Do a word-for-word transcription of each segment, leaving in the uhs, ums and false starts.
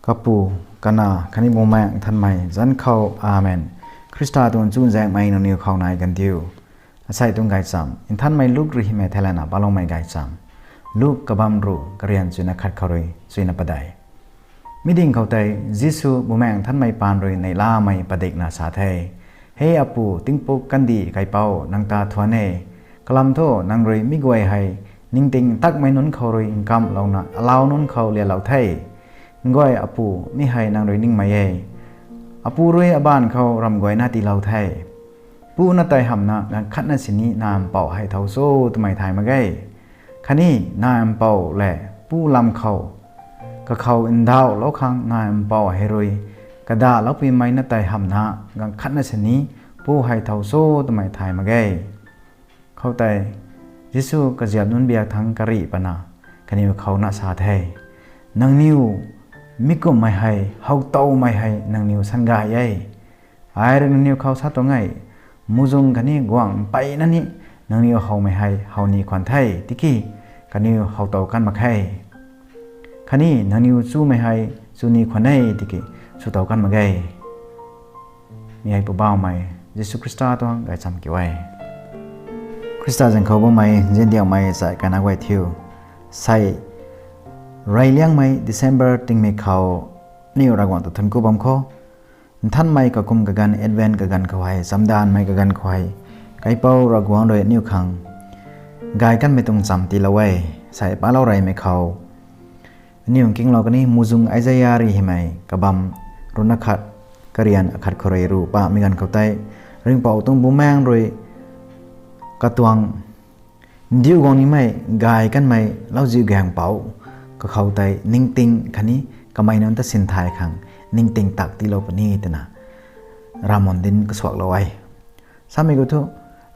Kapu, Kanac khatni Bumaengh Nthanmei zanc khou, Amen. Khrista tuang chuzaenghmei nangniw khou nai kan diu. Asei tuang gaychamv Nthanmei Luk rui hymei theilayna paloumei gaychamv. Luk kabamv ruh, karian chuyna khat khou rui chuyna padeih. Mi ding khou tei Jisu Bumaengh Nthanmei paan rui neihlamei padikna sa the: He Apu, tingpuk kandih kaipouc, nang ta thuan e. Kalam thu nang rui mi guay hei ningting ntakmei nunc khou rui nkamhlouna alau nunc khou lialou the. Nguay Apu, mi hei nang rui ningmei e. Apu rui abaanv khou ramh guayna tiilou the. Pu na tei hamhna ganv khatna sini na mpouh hei thow cho twmei thay mak ge. Khatni na mpouh lev pu lam khou kakhou ndauhlou khang na mpouh hei rui kadahloupui mei na tei hamhna ganv khatna sini pu hei thow cho twmei thay mak ge. Khoutei Jisu kaziap nunc biak thangc karih pana kaniw khou na sa the: Nangniw mi kumhmei hei how towmei hei nangniw sangay e. Ai rui nangniw khou sa tuang e, muhzwng khatni guangh mpeyna ni nangniw howmei hei how ni khwan the, tiki kaniw how tow kan mak khe. Khatni nangniw chumei hei chu ni khwan e, tiki sw tow kan mak ge. Mi hei Poubauhmei Jisu Khrista tuang gaychamv kiu e. Khrista zanc khou bammei ziandiangmei chai kana guay thiu, sei reyliangmei December tingmik khou aniw Ravguangc ta thuanc ku bam kho. Nthanmei kakum kaganv, Advent kaganv khou hei, chamdanvmei kaganv khou hei, Kaipouc Ravguangc rui aniw khang gay kanmei tuang chamv tiilou e. Sei palou reymei khou aniw nkinglou kani, muhzwng Isaia rui hymei kabamv ruhna khat, karian akhat khou rui ruh pamei ganv khou tei, Ringhpouc tuang Bumaengh rui katuang ndiu guang nimei gay kanmei lauziu gaengpouc kakhou tei ningting khatni kamei nunc ta sinthay khang ningting tak tiilou puni twna ramon dinc kasuaklou e. Samei khou thu,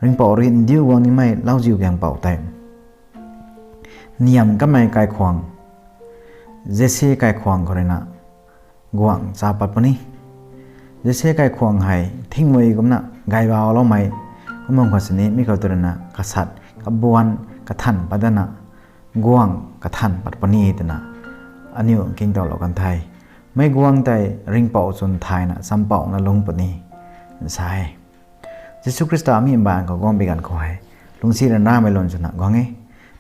Ringhpouc rui ndiu guang nimei lauziu gaengpouc tei niamh kanmei kaikhwang, Jesi kaikhwang khou ruina guangc cha pat puni. Jesi kaikhwang hei thingmui kumna gaybauloumei kum bam khwan sini mi khou tw ruina kasat kabuan kathan pat dana guangc kathan pat puni twna aniw nkingtowlou kan the. Mei guangc tei Ringhpouc chwn thayna champouhna lungc puni sa e. Jisu Khrista mi mbaanv khou guang bi ganv khou hei, lungcsi ryanramei lun swna guang e,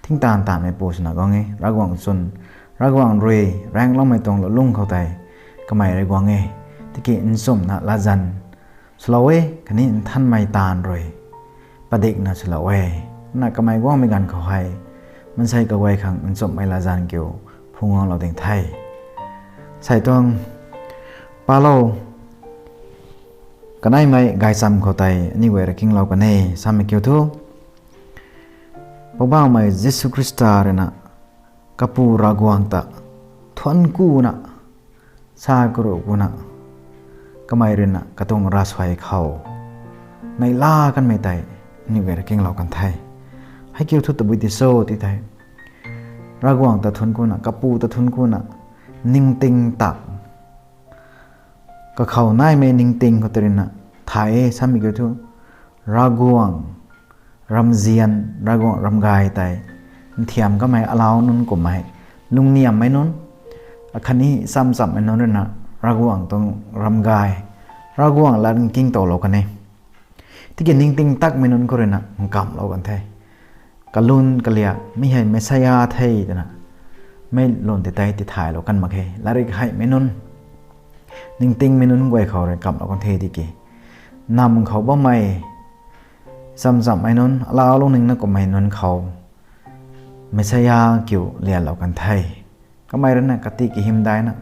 thingtaanv taanvmeipu swna guang e, Ravguangc chwn, Ravguangc rui raengloumei tuang lulung khou tei kamei rui guang e, tiki nchumhna latzan swlou e, khatni nthanmei taanv rui padikna swlou e. Na kamei guangmei ganv khou hei, maansei kaguay khang nchumhmei latzan kiu phungc guanglou ding the. Sei tuang palou kaneimei gaychamv khou tei aniw guay rui kinglou kan e, samei kiu thu, Poubauhmei Jisu Khrista ruina Kapu Ravguangc ta thuanc kuna, sa karuh kuna, kamei ruina katuang ravsuai khou neihla kanmei tei aniw guay rui kinglou kan the. Hei kiu thu tabui ti cho ti thei, Ravguangc ta thuanc kuna, Kapu ta thuanc kuna, ningting tak kakhou naimei ningting khou tei ruina thay e, samei kiu thu, Ravguangc ramzian, Ravguangc ramgay tei nthiam kamei alau nunc kummei, lungniamhmei nunc, akhatni chamv chamhmei nunc ruina Ravguangc tuang ramgay, Ravguangc lat nkingtowlou kan e. Tiki ningting takmei nunc khou ruina nkamhlou kan the. Kalun kaliak mi hei Messiah the twna mei lun ti tei tithaylou kan mak khe. Latrik heimei nunc, ningtingmei nunc guay khou rui nkamhlou kan the tiki, nam khou bammei chamv chamhmei nunc, alau lungning na kummei nunc khou Messiah kiu lianlou kan the. Kamei ruina kati kahymdaihna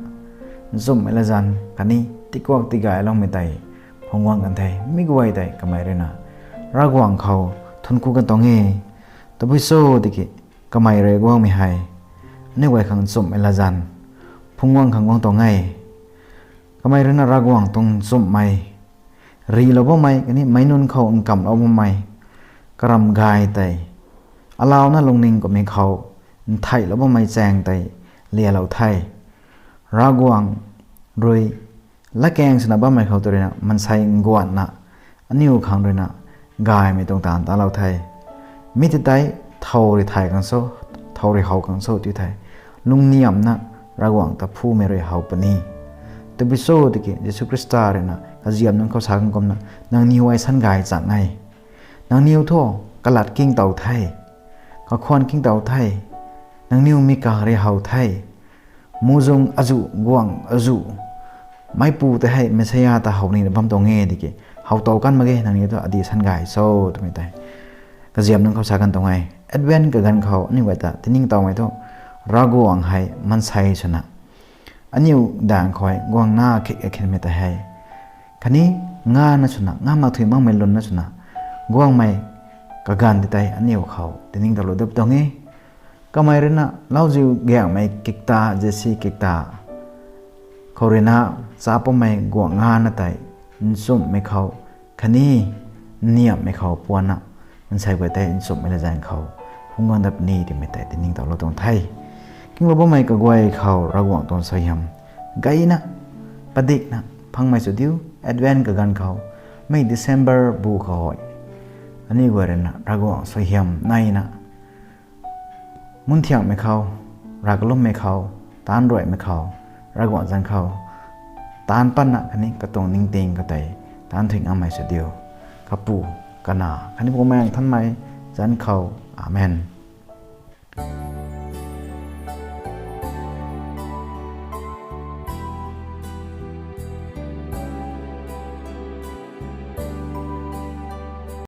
nchumhmei latzan khatni tikuak tigayloumei tei phungc guang kan the. Mi guay tei kamei ruina Ravguangc khou thuanc ku kan tuang e. Tabui cho tiki, kamei rui guangmei hei aniw guay khang nchumhmei latzan phungc guang khang guang tuang e. Kamei ruina Ravguangc tuang nchumhmei, rilou bammei khatni meic nunc khou nkamhlou bammei karamgay tei, alauna lungning kummei khou ntheilou bammei chaeng tei lialou the. Ravguangc rui latkaeng swna bammei khou tei ruina maansei nguanna aniw khang ruina gaymei tuang taanv talou the. Mi ti tei thow rui thay khang cho, thow rui how khang cho ti thei, lungniamhna Ravguangc ta phumei rui how puni. Tabui cho tiki Jisu Khrista rui na kaziam nunc khou sa kan kumna, nangniw ai sangay chang e. Nangniw thu kalat kingtow the, kakhwan kingtow the, nangniw mi kang rui how the, muhzwng azuh, guangc azuh, meipu tei hei Messiah ta how nina bam tuang e tiki, how tow kan mak ge, nangniw thu adi sangay cho twmei tei kaziam nunc khou sa kan tuang e. Advent kaganv khou aniu guay ta tiningtowmei thu, Ravguangc hei maansei swna aniu daeng khou guangna khik akhinmei tei hei khatni ngana swna, ngam mak thuy makmei lwnna swna guangmei kaganv ti tei aniu khou tiningtowlou dap tuang e. Kamei rui na lauziu gaengmei kikta, Jesse kikta khou rui na cha pummei guangc ngana tei nchumhmei khou khatni niamhmei khou puanna, maansei guay tei nchumhmei latzan khou phungc guang dap ni twmei tei tiningtowlou tuang the. Kinglou bammei kaguay khou Ravguangc tuang suaihiam gayna padikna phangmei sw diu. Advent kaganv khou, mi December bu khou hei aniu guay rui na Ravguangc suaihiam naina munthiangmei khou, ravkalummei khou, taanc ruaimei khou, Ravguangc zanc khou taanc patna khatni katuang ningting katei taanc thuy ngammei sw diu. Kapu, Kanac khatni Bumaengh Nthanmei zanc khou. Amen.